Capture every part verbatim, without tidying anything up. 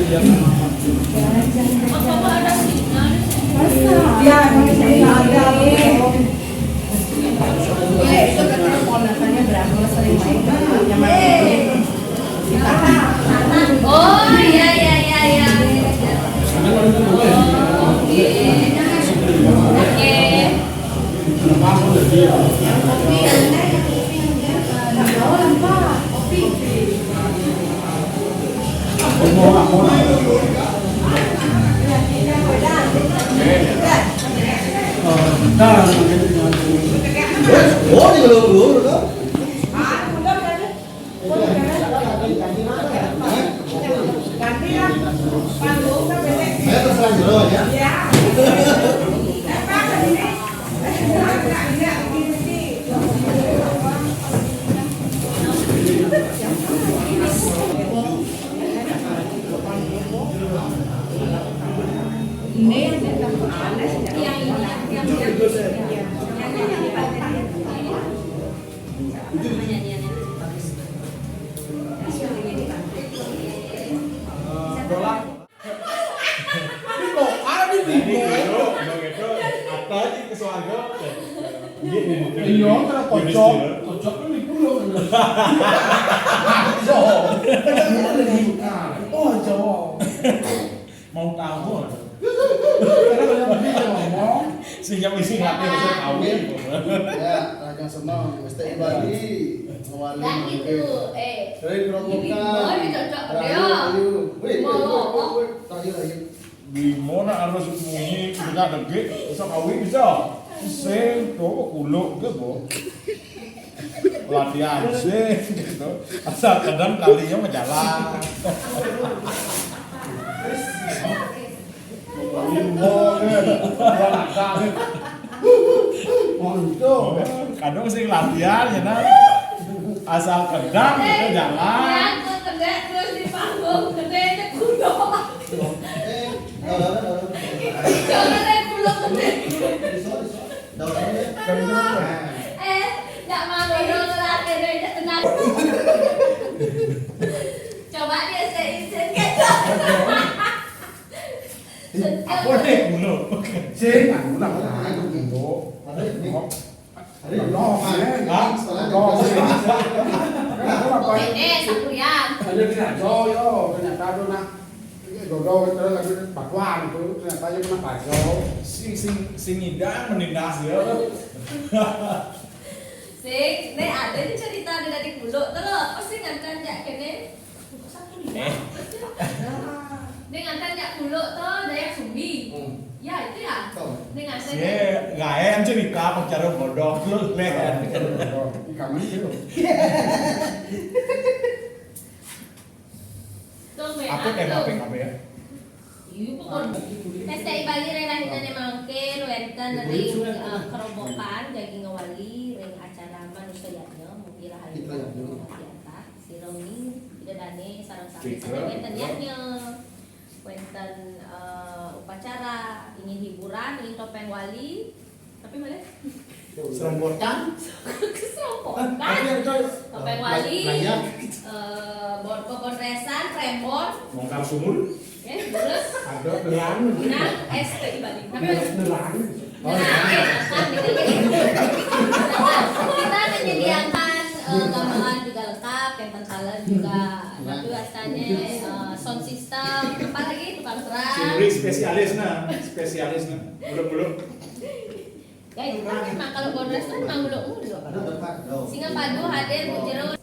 Ya, kalau saya ada. Itu kan ponakannya berantem sering main kan, yang main. Oh, iya, iya, iya, iya. Oke. Oke. Ini kok ada di Jadi, video? Bro, Bang Edo, apa aja ke swarga? Iya, nih, nih, iya, nih, karena nih, pojok, nih, pojok kan di pulau. Jauh. Oh, jauh. Mau tahu? Karena banyak yang ngomong. Sehingga misi hati bisa tahu. Ya, raga seneng, wis tak ibadi. Ngawali. Kan gitu, eh. Sering Ini kerobokan. Boy cocok Rayu, dia. Ayu. Wih, wih, wih, wih, wih. Rayu, rayu. Gimana harus muni kita degit, bisa kawin bisa. Sing, coba kuluk ke, Bo. Latihan sing gitu. Asal kadang kalinya mah jalan. Kadang sing latihan ya nah. Asal kadang kita jalan. Yang tuh gede terus di panggung gede aja kudo. Jangan ada kulo gede. Eh, nggak mau dong lagi aja tenang. Coba dia seisin gitu. Apa nih? Kulo. Sing, anu lah, anu, kulo. Ada ini. Ada ini. No, eh. Hah? No, eh. Apa? Ini, sakurian. Ada di Rajo, yo. Ternyata tuh, nak. Ini dodo, terus lagi bakwan itu. Ternyata dia kena bakso. Sing, sing, sing indah menindas ya. Sing, nih ada nih cerita ada dari kulo. Terus, apa sih ngantan jak kene? Eh. Ning nganten nyak buluk to, dayak sumbi. Hmm. Ya, itu ya. Betul. Ning nganten. Ye, gaen cerita pacaran bodoh lu, Len. Kamu itu. Tuh, Mek, Apa aku tema tuh. P K B ya? Iya, pokoknya. P S T I Bali ring rahinane mangkin wenten ring, eh, kerobokan jagi ngawali ring acara Manusa Yadnya, mugi rahayu Kita Yadnya. Sira ning ida dane sareng sami Tiga, sadaya wenten dua. Yadnya. Wenten, eh, upacara, ingin hiburan, ingin topeng wali. Tapi malih? Serombotan. Serombotan. Tapi yang itu, Topeng eh, wali, layar. Eh, bon-, pepondresan, prembon. Bongkar sumur. Eh, terus? Ada delang. Nah, S T I Bali. Tapi Delang. Nah, eh, kan gitu, gitu. Kita menyediakan, eh, gamelan juga lengkap, yang tertaler juga. Nah, itu asalnya, eh, sound system, apa lagi, tukang serang. Sing spesialis nah, spesialis nah. Buluk-buluk. Ya, itu kan memang kalau Bonres kan memang buluk-buluk. Ada tempat, no. Singa padu hadir, bujero.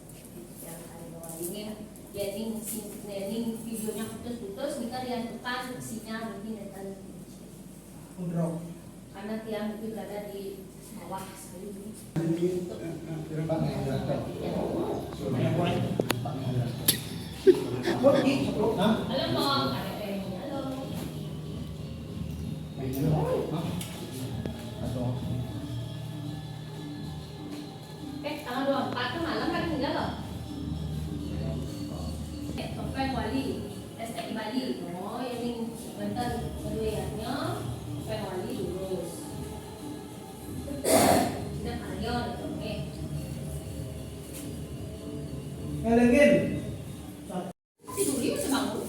Yang ada bawah ini, ya, ini musim, ya, ini videonya putus-putus, kita lihat tukang sinyal mungkin datang. Udrok. Karena tiang mungkin berada di bawah sekali ini. Ini, eh, eh, Pak Mahendra. Pak Mahendra. Hah? Halo, Bang. Halo. Mahendra. Hah? Atau Eh, tanggal dua puluh empat tuh malam kan enggak loh. Eh, Topeng Wali, S T I Bali. Oh, ini bentar, kedua ya. Topeng Wali lurus. Sudah karyo, oke. Ngalengin. Tiduri masih bangun.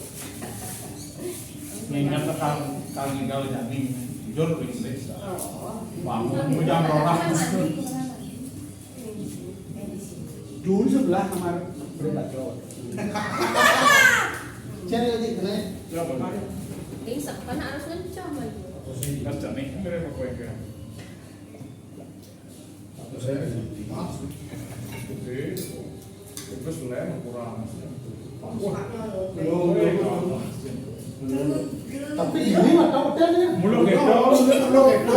Ingat tekan kali gawe jani, jujur ring desa. Bangun jam rolas. Dulu sebelah kamar Bro Baco. Cari lagi, kenanya? Ya, benar. Ini sekarang harus ngencang lagi. Kan jani, ini apa yang Tapi ini mah tahu kan ya. Mulu gitu. Mulu gitu.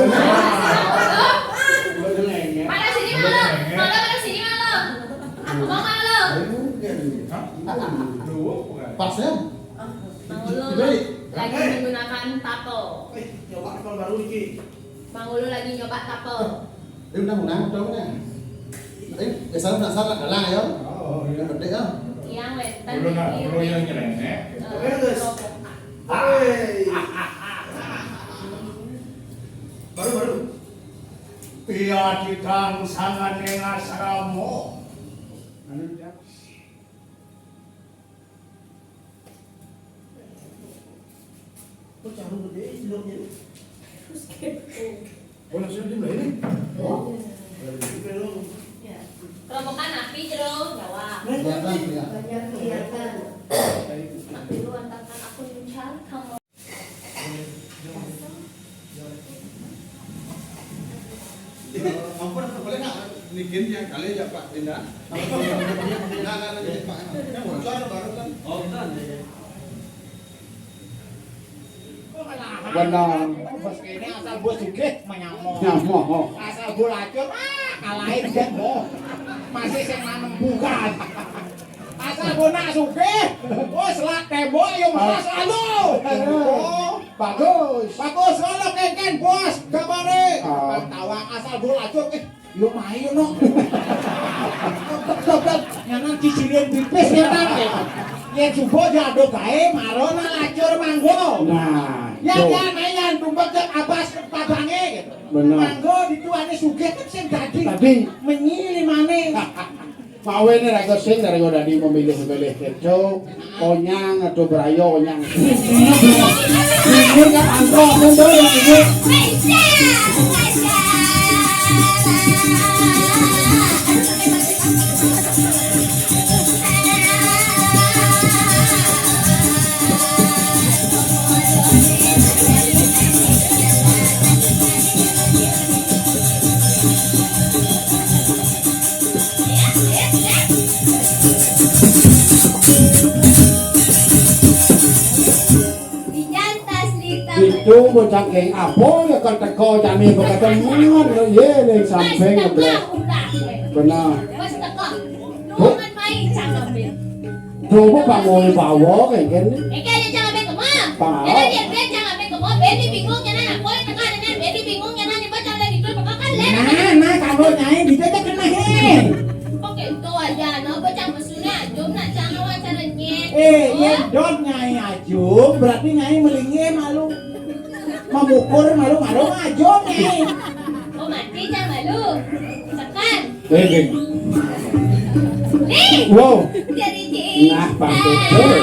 Pada sini malu. Malu pada sini malu. Aku mau malu. Hah? Dua bukan? Pas ya? Mang Ulul lagi menggunakan tato. Eh, coba kalau baru dikit. Mang Ulul lagi nyoba tapel. Ini undang-undang, undang-undang. Ayo, biasa penasaran, ada lah, ya. Oh, iya. Gede, ya. Yang wénten. Ulun, nah, ulun yang nyeleneh. Eh, terus. Hei. Baru, baru. Pia didang sanganing asrama. Anu, ya. Kok caru gede ciloknya? Terus kepo. Oh, langsung di ini? Oh. Iya. Iya. Kelompokkan api jero Jawa. Kelihatan, kelihatan. Banyak kelihatan. Tapi lu antarkan aku mencari kamu. Ampun, ampun, boleh nggak? Niki yang kali ya, Pak Indah. Nah, nah, nah, ini, Pak. Yang bocor baru kan. Oh, benar, ya, ya. Benar. Bos kene asal bos sugih mah nyamoh. Nyamoh, oh. Asal bos lacur, ah, kalahin jan, boh. Masih sing nanem bukan. Asal bos nak sugih, bos lak tembok yo mas lalu. Oh, bagus. Bagus, ngono kéngkén, bos. Gambare. Ah. Tawang asal bos lacur, eh, yo mai yo, no. Nyanan cicilan pipis ya, Bang. Yén subuh jaduk gaé, marona lacur manggo. Nah, ya, tuh. Ya, mayan tumpek cek abas tabange gitu. Bener. Manggo dituane sugih kan sing dadi. Dadi. Menyi limane. Mawene ra iso sing dari dadi memilih-milih keco, onyang atau berayo onyang. Bingung kan angkot, kan, tuh, yang ini. Itu bocah geng apa ya kan teko jane beketemuan ya, ye, ning samping ngeblek. Benar. Coba Pak Moy bawa kayak gini. Eke aja jangan main kemah. Pak. Jangan dia, dia jangan main kemah. Beni bingung, jangan aku yang tengah, jangan Beni bingung, jangan dia baca lagi tuh, Bapak kan leh. Nah, nah, kalau nyai bisa aja kena, he. Oke, itu aja. Nah, baca maksudnya, jom nak jangan wawancara nyet. Eh, ya, dot nyai ajum, berarti nyai melingin malu. Memukur malu-malu ajum, nyai. Oh, mati jangan malu. Tekan. Wéh, wéh. Nih. Wow. Jadi, Ci. Nah, Pak Betul.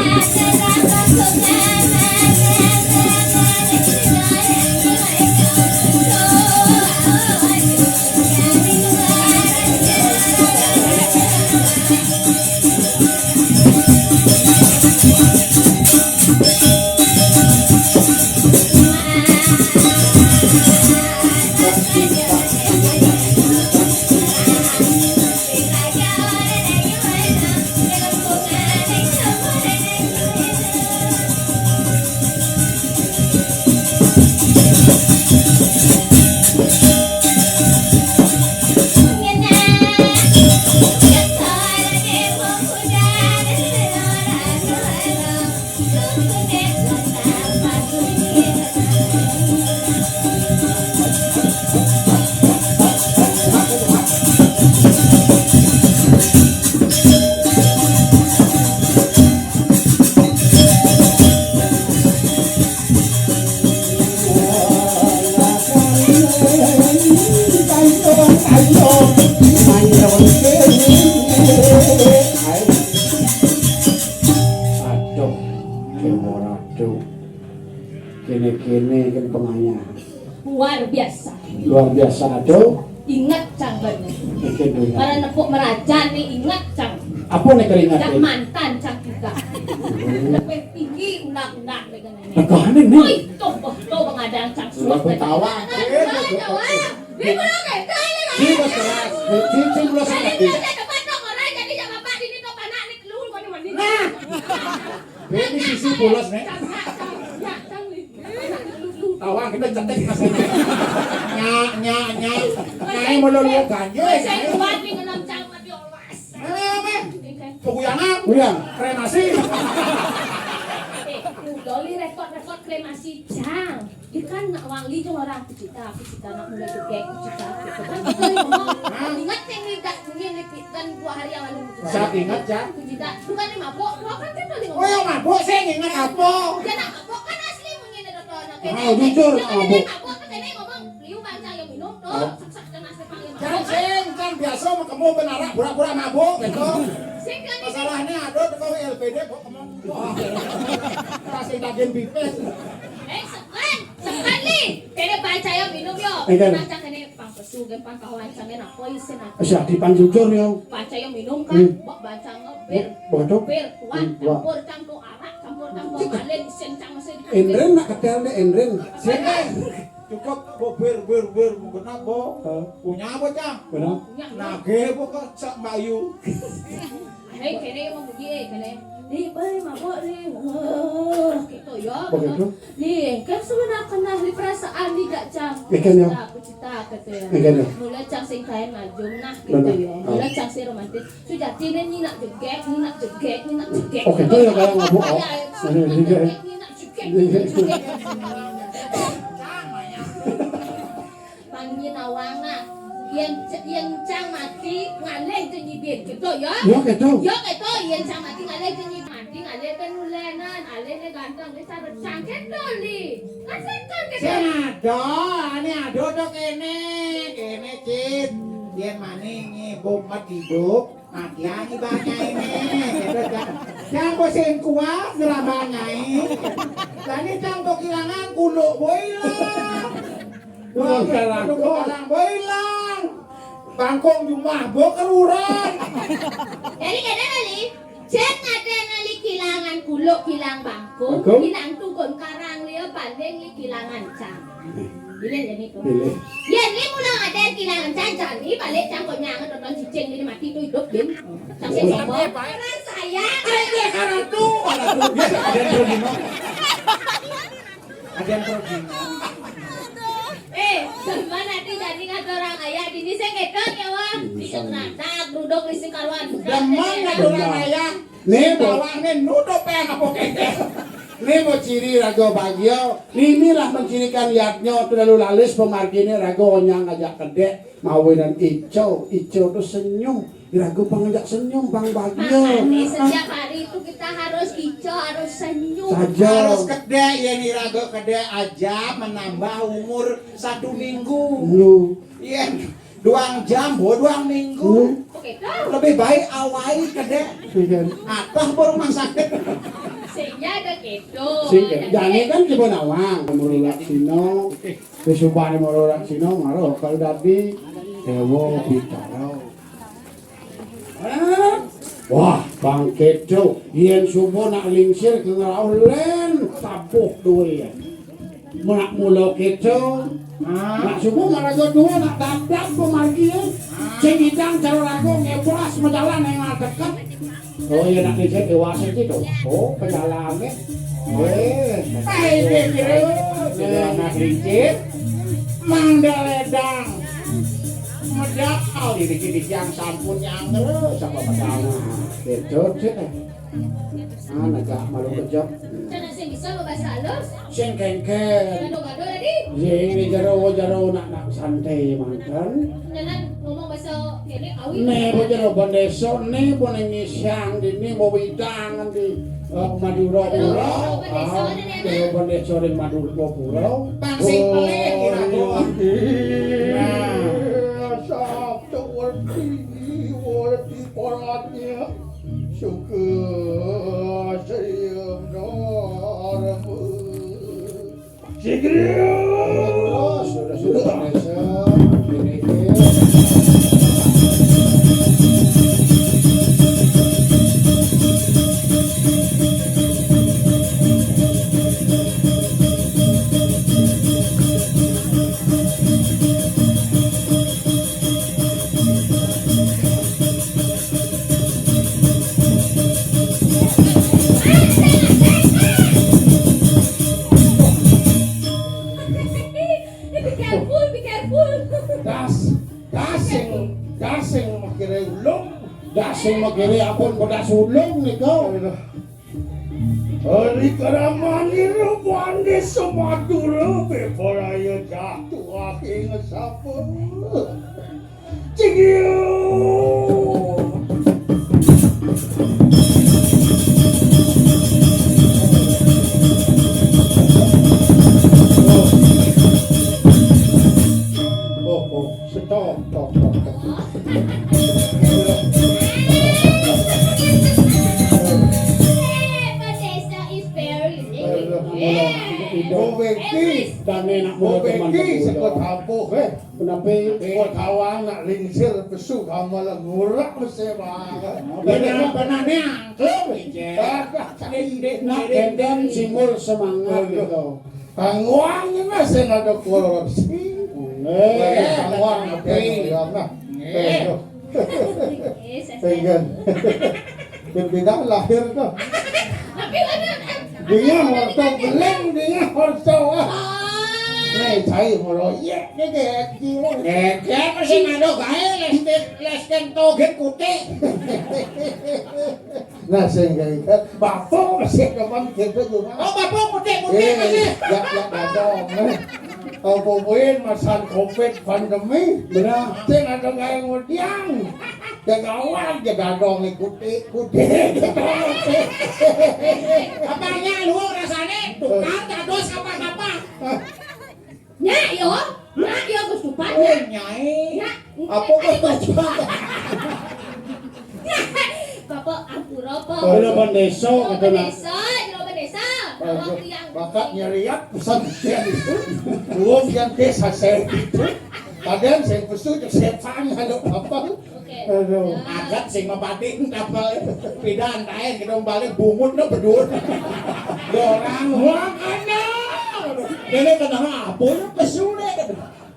Aduh, Dewa Ratu. Kéné-kéné kan pengayah. Luar biasa. Luar biasa tuh. Ingat cang bener. Bikin dulu. Para nepuk merajan nih ingat cang. Apa nih keringat? Dah ini? Mantan cang juga. Lebih tinggi undang-undang dengan ini. Teganin nih. Wih, tuh, tuh, tuh, mengadang cang sulit. Udah ketawa. Nah, nah, nah, wah. Dia belum kayak kali, Mas. Dia keras. Dia cincin belum sakit. Tadi saya depan dong orang, jadi jangan bapak ini tuh anak nih keluar pada mandi. Nah. Ini sisi pulas nih. Cang, cang, cang, cang, nih. Tawang kita cetek mas. Nyak, nyak, nyak. Nyai mau lu ganjil. Saya kuat nih ngenam cang mati olas. Mana apa? Peguyangan. Iya. Kremasi. Eh, udah li repot-repot kremasi cang. Dia kan nak wang li jeung orang kucita, kucita nak mulai gedé, kucita gitu kan. Kita ngomong, ingat yang ini dak ini ini kan dua hari yang lalu gitu. Siapa ingat, Cang? Kucita, bukan ini mabok, dua kan kan tadi ngomong. Oh, yang mabok saya ingat apa? Dia nak mabok kan asli mungkin ada tuh anak. Oh, jujur, dia kan mabok. Mabok kan ini ngomong, liu baca yang minum tuh, sak-sak kan asli panggil mabok. Kan sing kan biasa mau kamu benarak pura-pura mabok gitu. Sing kan ini. Masalahnya ada tuh L P D kok ngomong. Wah. Kasih daging pipis. Eh, sekan, sekan nih. Kene bancaya minum yo. Engken. Nah, cang kene pang pesu, gen pang kawan, cang kene apa isin apa. Siap di pang jujur yo. Bancaya minum kan, hmm. Bak bancang bir. Waduh. Bir, kuat, hmm, kuat. Campur cang tu arak, campur cang tu malin, isin cang masih di. Indren nak ketel deh, Indren. Sini. Cukup, bo bir, bir, bir, kenapa? Hah? Punya apa, Cang? Kenapa? Punya. Nagih apa ke Cak Mbak Yu? Hei, kene yang memuji, eh, kene. Ni, bay, mabuk ni. Wah, gitu ya. Begitu. Ni, kan sebenarnya kenal di perasaan ni, Cak Cang. Ikan ya. Aku cita, aku cita, kata ya. Ikan ya. Mula Cang sing kain ngajum nah, gitu ya. Benar. Ah. Mula Cang sing romantis. Sujati ni, ni nak jegek, ni nak jegek, ni nak jegek. Oh, gitu ya, kalau mabuk, oh. Iya, iya. Ni nak jegek, ni nak jegek, ni nak jegek. Panggih nawang nak. Yen, yen cang mati, ngalih ke nyibin. Gitu ya? Ya, gitu. Ya, gitu. Yen cang mati, ngalih ke nyibin. Mati, ngalih ke nulenan. Alih ne ganteng, ne sarut cang. Gitu, li. Kan setan, gitu. Sing ada, ane ada to kene. Kene, Cit. Yen mani ngibup mat hidup, mati ani banyak ini. Gitu, cang. Cang kok sing kuat, ngerambah nyai. Tadi cang kok kehilangan, kuluk boy lah. Wah, kehilangan. Kuluk orang boy lah. Bangkong jumah, bo keruran. Jadi kata kali, cek ada ngali kilangan kuluk, kilang bangkong, bangkong? Kilang tukun karang dia paling li kilangan cang. Pilih jadi tu. Pilih. Ya, ni mula ada kilangan cang, cang ni balik cang kok nyang tonton cicing ni mati tu hidup, bin. Cang sing sombong. Orang sayang. Ada karatu, karatu. Ada yang pergi, no? Ada yang pergi, no? Eh, demen ati jani ngaturang ayah dini sing ngedon ya, Wak. Iya, sing ngradak, gruduk, sing karuan. Demen ngaturang ayah. Nih, bawané nutup yang apa kéké. Nih mau ciri raga bagia. Inilah mencirikan yadnya terlalu lalis pemarginé raga onyang ngajak kedék. Mawinan ijo, ijo tuh senyum. Iraga pang ngajak senyum, pang bahagia. Makanya setiap hari itu kita harus ijo, harus senyum. Saja. Harus kedék, yén iraga kedék aja menambah umur satu minggu. Lu. Yén duang jam, bo duang minggu. Lu. Oke, dah. Lebih baik awai kedék. Iya. Atau ke rumah sakit. Sehingga ada gitu. Sing, jani kan coba nawang, menurut Cino. Kesubané mara ora Cina, mara bakal dadi Déwa Bintara. Hah? Wah, bangkit, Cuk. Yén subuh nak lingsir ke ngrauh lén tabuh duwé. Menak mula kéto. Hah? Nak subuh maraga dua nak dadak pemargi ya. Sing idang cara raga ngébras majalan yang deket. Oh iya, nak dicek dewasa itu tuh. Oh, penyalahannya. Eh, eh, dia kira. Jadi anak licin. Mang Daledang. Medal di dikit yang sampun nyangger sama medal. Betul sih. Ah, negak malu kejap. Cana sing bisa bahasa halus. Sing kéngkén. Gado-gado tadi. Yé, ini jero-jero nak-nak santai manten. Nenek ngomong bahasa ini awi. Né bojero bendésa, né boné ngisyang dini mau widang di eh, Madura Pura. Bendésa, ah, né, né. Jero bendésa ring Madura Pura. Pang sing pelih kira-kira. Nah. Sabda werti, werti paratnya. Suka sayang narma. Terus, sudah, sudah, sudah. Be careful, be careful. Das, das sing, das sing makire ulung. Das sing makire ampun pedas ulung nika. Ari karamani rupane semadura bebaraya jatuh ing sapa. Cigil. Oh, oh, stop, stop, stop, stop. Hey, Pak Desa is very Aduh, strict. Aduh, Bobeki. Dane nak mulo teman Bobeki teman seko mulo. Tabuh, eh. Kenapa? Kok tawang nak lingsir pesu kamal ngurak mesti banget. Benar-benar ni angklung, Ijek. Nak enten simbol semangat Aduh. Gitu. Kang Wang ini masih ada korupsi. Eh, Kang Wang tapi. Apa yang bilang, nah. Eh. Aduh. Pengen. Pimpinan lahir tuh. Tapi bener, eh, Dia horto beleng, dia horto. Ah. Nih, saya mau royek nih, kayak gini. Eh, siapa sih ngado gawe les, les kento gen kutik? Nah, sehingga itu, bapak masih kapan kita juga. Oh, bapak kutik-kutik Eh, masih? Ya, ya, dadong, eh. Apa buin masan covid pandemi? Benar. Sing ada gawe ngudiang. Jaga awal, jaga dong, ikuti, ikuti. Apa nya lu rasane? Tukang dados apa-apa. Nya yo, nya yo Gus Tupan, nya. Oh, nyai. Nya. Apa Gus Tupan? Bapak ampura, Pak. Jero bendesa, Jero kata nak. Bendesa, jero bendesa. Bapak tiang. Bakat nyeriak pesan tiang itu. Wong yang desa saya itu. Kadang saya pesu, saya paham kalau apa. Oke. Aduh. Nah. Agat sing mapati tapel pidan taen gedong balik bungut no bedul. Dorang wah kana. Dene kenapa apa ya pesule.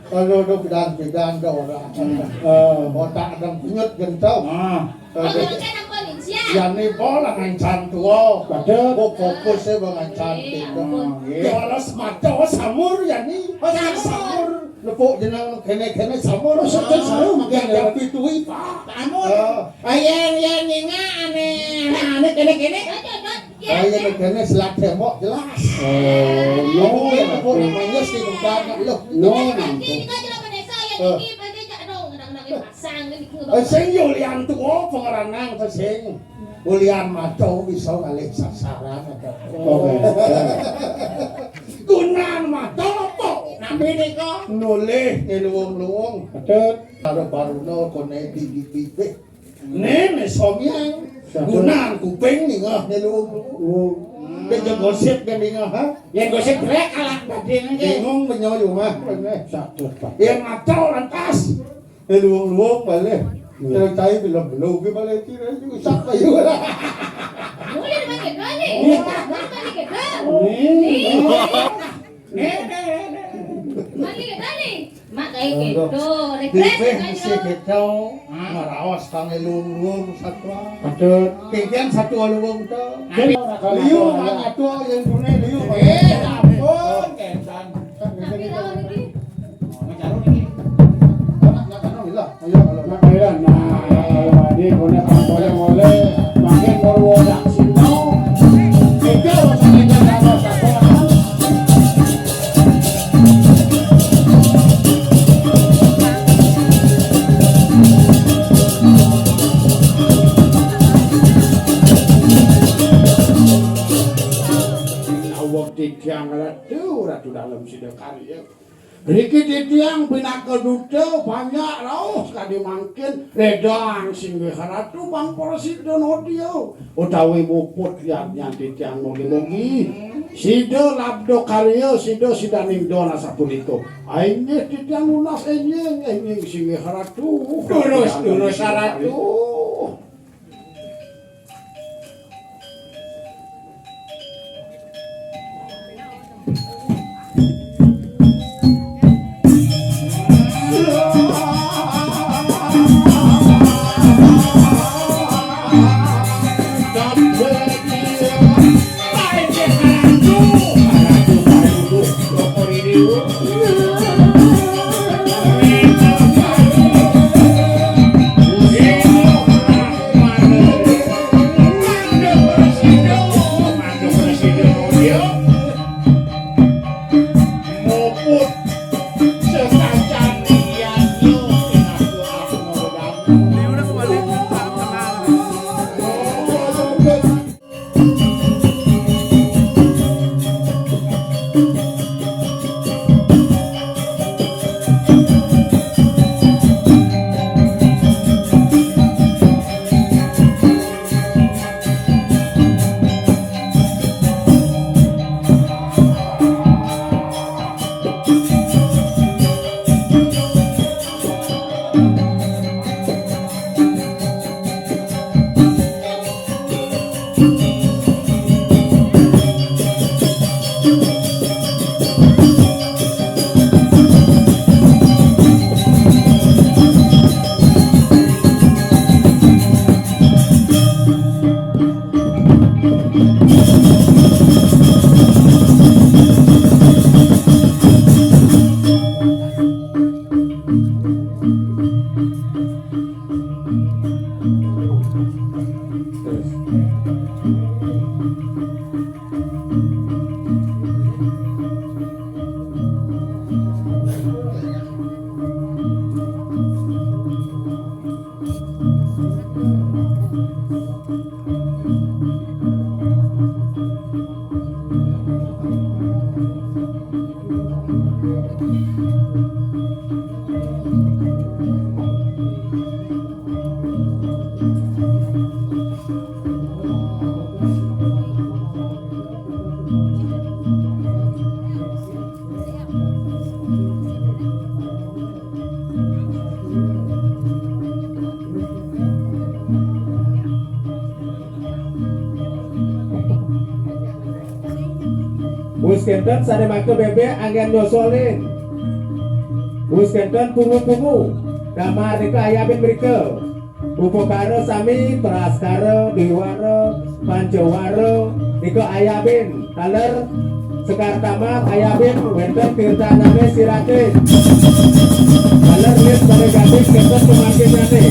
Aduh, aduh, pidan, pidan, dah orang. Hmm. Eh. Otak dan penyut gentau. Ah. Aduh. Abang kan apa nih, Sia? Ya, ni bola ngancan tua. Betul. Oh, fokus ya, bang, ngancan Eh, kita. Ampun. Iya. Ya, orang semata, oh, samur, ya, ni. Oh, samur. Samur. Lepuk jenang kene-kene samur. Oh, samur, samur, makin Yang lewat. Tapi tui, Pak. Samur. Ah. Ah, yang, yang ninga ane, ane, ane, kene-kene. Dot, dot, dot. Ah, yang kene selat tembok jelas. Oh, no. Ini lepuk namanya si tukang, loh. No, nanti. Ini kan jelas bendesa, ya, Eh. Ini, ini, cak dong, nang, nang, pasang, ini, Eh, sing yo lian tuwa pengeranang to sing. Ulian maco bisa ngalih sasaran. Oke. Gunan maco apa? Nabi nika nulih ngeluwung-luwung. Betul. Karo baruna kone bibit-bibit. Nene somyang. Betul. Gunan kuping ningah ngeluwung-luwung. Oh. Dia gosip kan ningah, ha? Yang gosip rek alat badhe nggih. Bingung menyoyo mah. Satu, Pak. Yang maco lantas. Eh, luwung-luwung balik. Iya. Yang cai belum-belum, ki balik kira, usap kayu. Boleh pakai gani. Iya. Boleh pakai gani. Nih. Nih. Nih, nih, nih, nih. Pakai gani. Mak kayak gitu. Aduh. Refresh. Dipeh aja. Mesti gitu. Hah? Ngaraos kang luwung-luwung satwa. Betul. Kikian satwa luwung to. Liu, mana tuh yang dunia liu? Eh, ampun, kesan. Tapi lawan ini. Nah, kalau tadi kono pangkone oleh makin Purwodaksina. Tiga rasane jaga sakola. Awak titiang ratu, ratu dalam sida karya. Riki titiang pinaka duta panjak rauh kadi mangkin ledang singgih ratu pang prasida nodia utawi muput yadnyan titiang mogi-mogi. Sida labda karya, sida sidaning don asapunika. Inggih titiang nunas enjing, enjing singgih Ratu. Durus, durus, Ratu. Wus kenten sane make bebek anggen nyosolin. Wus kenten pungu-pungu. Damar nika ayabin mrika. Upakara sami, Praskara, Dwiwara, Pancawara, nika ayabin. Taler Sekar Tamat ayabin wenten tirtaname siratin. Taler lis pada gadis kenten pemarginyane.